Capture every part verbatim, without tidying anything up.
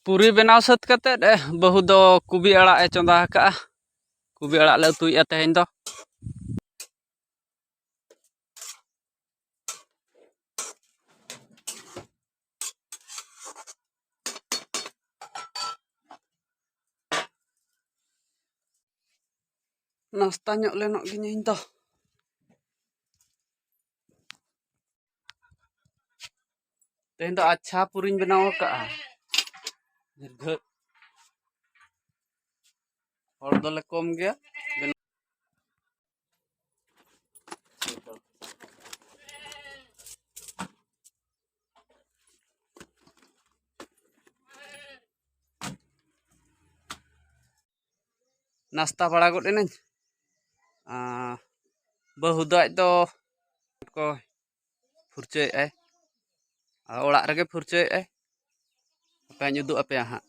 ᱯᱩᱨᱤ ᱵᱮᱱᱟᱣ ᱥᱟᱹᱛ ᱠᱟᱛᱮᱫ, ᱮ, ᱵᱟᱹᱦᱩ ᱫᱚ ᱠᱚᱵᱤ ᱟᱲᱟᱜ ᱮ ᱪᱚᱸᱫᱟ ᱟᱠᱟᱜᱼᱟ᱾ ᱠᱚᱵᱤ ᱟᱲᱟᱜ ᱞᱮ ᱩᱛᱩᱭᱮᱫᱼᱟ ᱛᱮᱦᱮᱧ ᱫᱚ᱾ ᱱᱟᱥᱛᱟ ᱧᱚᱜ ᱞᱮᱱᱚᱜ ᱜᱤᱧ ᱤᱧ ᱫᱚ᱾ ᱛᱮᱦᱮᱧ ᱫᱚ ᱟᱪᱪᱷᱟ ᱯᱩᱨᱤᱧ ᱵᱮᱱᱟᱣ ᱟᱠᱟᱜᱼᱟ᱾ ᱰᱷᱮᱨ ᱜᱷᱟᱹᱜ᱾ ᱦᱚᱲ ᱫᱚᱞᱮ ᱠᱚᱢ ᱜᱮᱭᱟ᱾ ᱱᱟᱥᱛᱟ ᱵᱟᱲᱟ ᱜᱚᱫ ᱮᱱᱟᱹᱧ᱾ ᱟᱨ ᱵᱟᱹᱦᱩ ᱫᱚ ᱟᱡ ᱫᱚ ᱠᱚ ᱯᱷᱩᱨᱪᱟᱹᱭᱮᱫᱼᱟᱭ᱾ ᱟᱨ ᱚᱲᱟᱜ ᱨᱮᱜᱮ ᱯᱷᱩᱨᱪᱟᱹᱭᱮᱫᱼᱟᱭ᱾ ᱦᱟᱯᱮᱧ ᱩᱫᱩᱜ ᱟᱯᱮᱭᱟ ᱦᱟᱸᱜ᱾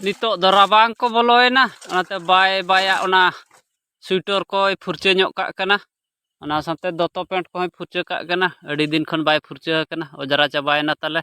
ᱱᱤᱛᱚᱜ ᱫᱚ ᱨᱟᱵᱟᱝ ᱠᱚ ᱵᱚᱞᱚᱭᱮᱱᱟ, ᱚᱱᱟᱛᱮ ᱵᱟᱭ ᱵᱟᱭᱟ ᱚᱱᱟ ᱥᱩᱭᱮᱴᱟᱨ ᱠᱚᱭ ᱯᱷᱩᱨᱪᱟᱹ ᱧᱚᱜ ᱠᱟᱜ ᱠᱟᱱᱟ᱾ ᱚᱱᱟ ᱥᱟᱶᱛᱮ ᱫᱚᱛᱚ ᱯᱮᱱᱴ ᱠᱚᱦᱚᱸᱭ ᱯᱷᱩᱨᱪᱟᱹ ᱠᱟᱜ ᱠᱟᱱᱟ᱾ ᱟᱹᱰᱤ ᱫᱤᱱ ᱠᱷᱚᱱ ᱵᱟᱭ ᱯᱷᱩᱨᱪᱟᱹ ᱟᱠᱟᱱᱟ, ᱚᱡᱽᱨᱟ ᱪᱟᱵᱟᱭᱮᱱᱟ ᱛᱟᱞᱮ᱾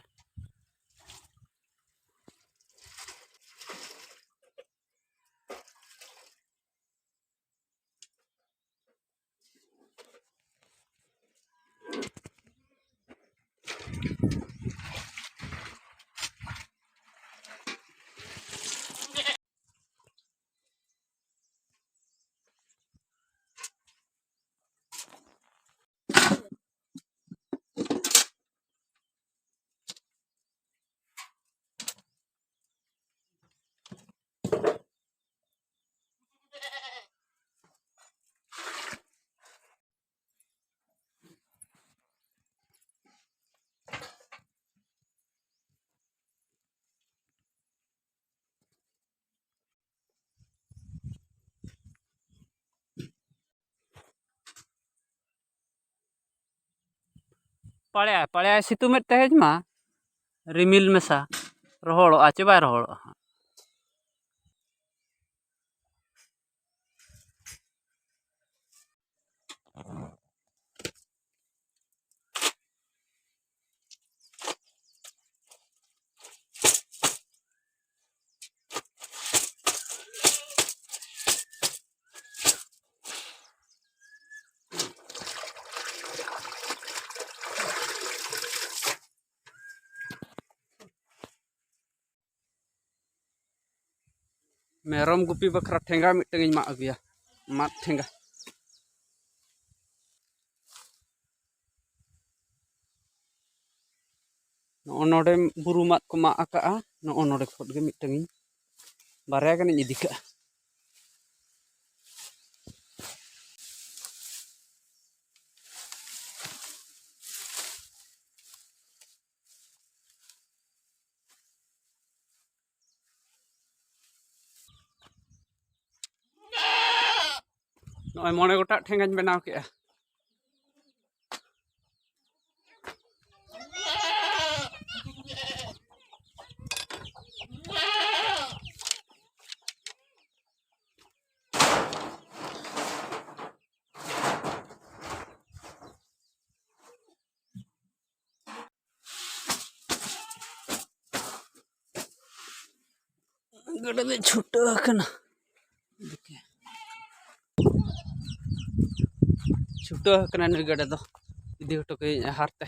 ᱯᱟᱲᱮᱭᱟᱭ, ᱯᱟᱲᱮᱭᱟᱭ ᱥᱤᱛᱩᱝ ᱮᱫ ᱛᱮᱦᱮᱧ ᱢᱟ, ᱨᱤᱢᱤᱞ ᱢᱮᱥᱟ᱾ ᱨᱚᱦᱚᱲᱚᱜᱼᱟ ᱪᱮ ᱵᱟᱭ ᱨᱚᱦᱚᱲᱚᱜᱼᱟ ᱦᱟᱸᱜ? ᱢᱮᱨᱚᱢ ᱜᱩᱯᱤ ᱵᱟᱠᱷᱨᱟ ᱴᱷᱮᱸᱜᱟ ᱢᱤᱫᱴᱟᱝ ᱤᱧ ᱢᱟᱜ ᱟᱹᱜᱩᱭᱟ, ᱢᱟᱫ ᱴᱷᱮᱸᱜᱟ᱾ ᱱᱚᱜᱼᱚ ᱱᱚᱰᱮ ᱵᱩᱨᱩ ᱢᱟᱫ ᱠᱚ ᱢᱟᱜ ᱟᱠᱟᱜᱼᱟ, ᱱᱚᱜᱼᱚ ᱱᱚᱰᱮ ᱠᱷᱚᱱ ᱜᱮ ᱢᱤᱫᱴᱟᱝ ᱤᱧ, ᱵᱟᱨᱭᱟ ᱜᱟᱱᱤᱧ ᱤᱫᱤ ᱠᱟᱜᱼᱟ᱾ ᱱᱚᱜᱼᱚᱭ ᱢᱚᱬᱮ ᱜᱚᱴᱟᱝ ᱴᱷᱮᱸᱜᱟᱧ ᱵᱮᱱᱟᱣ ᱠᱮᱜᱼᱟ᱾ ᱜᱮᱰᱮ ᱫᱚᱭ ᱪᱷᱩᱴᱟᱹᱣ ᱟᱠᱟᱱᱟ᱾ ᱪᱷᱩᱴᱟᱹᱣ ᱟᱠᱟᱱᱟ ᱱᱩᱭ ᱜᱮᱰᱮ ᱫᱚ᱾ ᱤᱫᱤ ᱦᱚᱴᱚ ᱠᱟᱹᱭᱟᱹᱧ ᱟᱦᱟᱨ ᱛᱮ᱾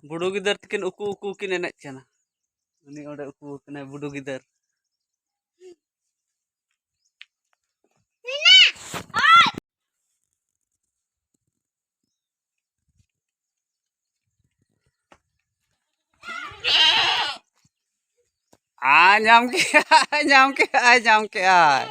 ᱵᱩᱰᱩ ᱜᱤᱫᱟᱹᱨ ᱛᱤᱠᱤᱱ ᱩᱠᱩ ᱩᱠᱩ ᱠᱤᱱ ᱮᱱᱮᱡ ᱠᱟᱱᱟ᱾ ᱩᱱᱤ ᱚᱸᱰᱮ ᱩᱠᱩ ᱟᱠᱟᱱᱟᱭ, ᱵᱩᱰᱩ ᱜᱤᱫᱟᱹᱨ᱾ ᱟᱭ, ᱧᱟᱢ ᱠᱮᱜᱼᱟᱭ, ᱧᱟᱢ ᱠᱮᱜᱼᱟᱭ, ᱧᱟᱢ ᱠᱮᱜᱼᱟᱭ᱾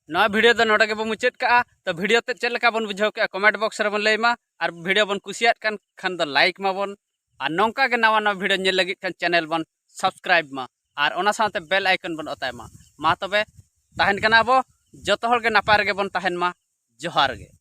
ᱱᱚᱣᱟ video ᱫᱚ ᱱᱚᱰᱮ ᱜᱮᱵᱚᱱ ᱢᱩᱪᱟᱹᱫ ᱠᱟᱜᱼᱟ᱾ ᱛᱚ video ᱛᱮᱫ ᱪᱮᱫ ᱞᱮᱠᱟ ᱵᱚᱱ ᱵᱩᱡᱷᱟᱹᱣ ᱠᱮᱜᱼᱟ, comment box ᱨᱮᱵᱚᱱ ᱞᱟᱹᱭ ᱢᱟ᱾ ᱟᱨ video ᱵᱚᱱ ᱠᱩᱥᱤᱭᱟᱜ ᱠᱟᱱ ᱠᱷᱟᱱ ᱫᱚ like ᱢᱟᱵᱚᱱ, ᱟᱨ ᱱᱚᱝᱠᱟ ᱜᱮ ᱱᱟᱣᱟ ᱱᱟᱣᱟ video ᱧᱮᱞ ᱞᱟᱹᱜᱤᱫ ᱠᱷᱟᱱ channel ᱵᱚᱱ subscribe ᱢᱟ, ᱟᱨ ᱚᱱᱟ ᱥᱟᱶᱛᱮ bell icon ᱵᱚᱱ ᱚᱛᱟᱭ ᱢᱟ᱾ ᱢᱟ ᱛᱚᱵᱮ, ᱛᱟᱦᱮᱱ ᱠᱟᱱᱟ ᱵᱚ, ᱡᱚᱛᱚ ᱦᱚᱲ ᱜᱮ ᱱᱟᱯᱟᱭ ᱨᱮᱜᱮ ᱵᱚᱱ ᱛᱟᱦᱮᱱ ᱢᱟ᱾ ᱡᱚᱦᱟᱨ ᱜᱮ᱾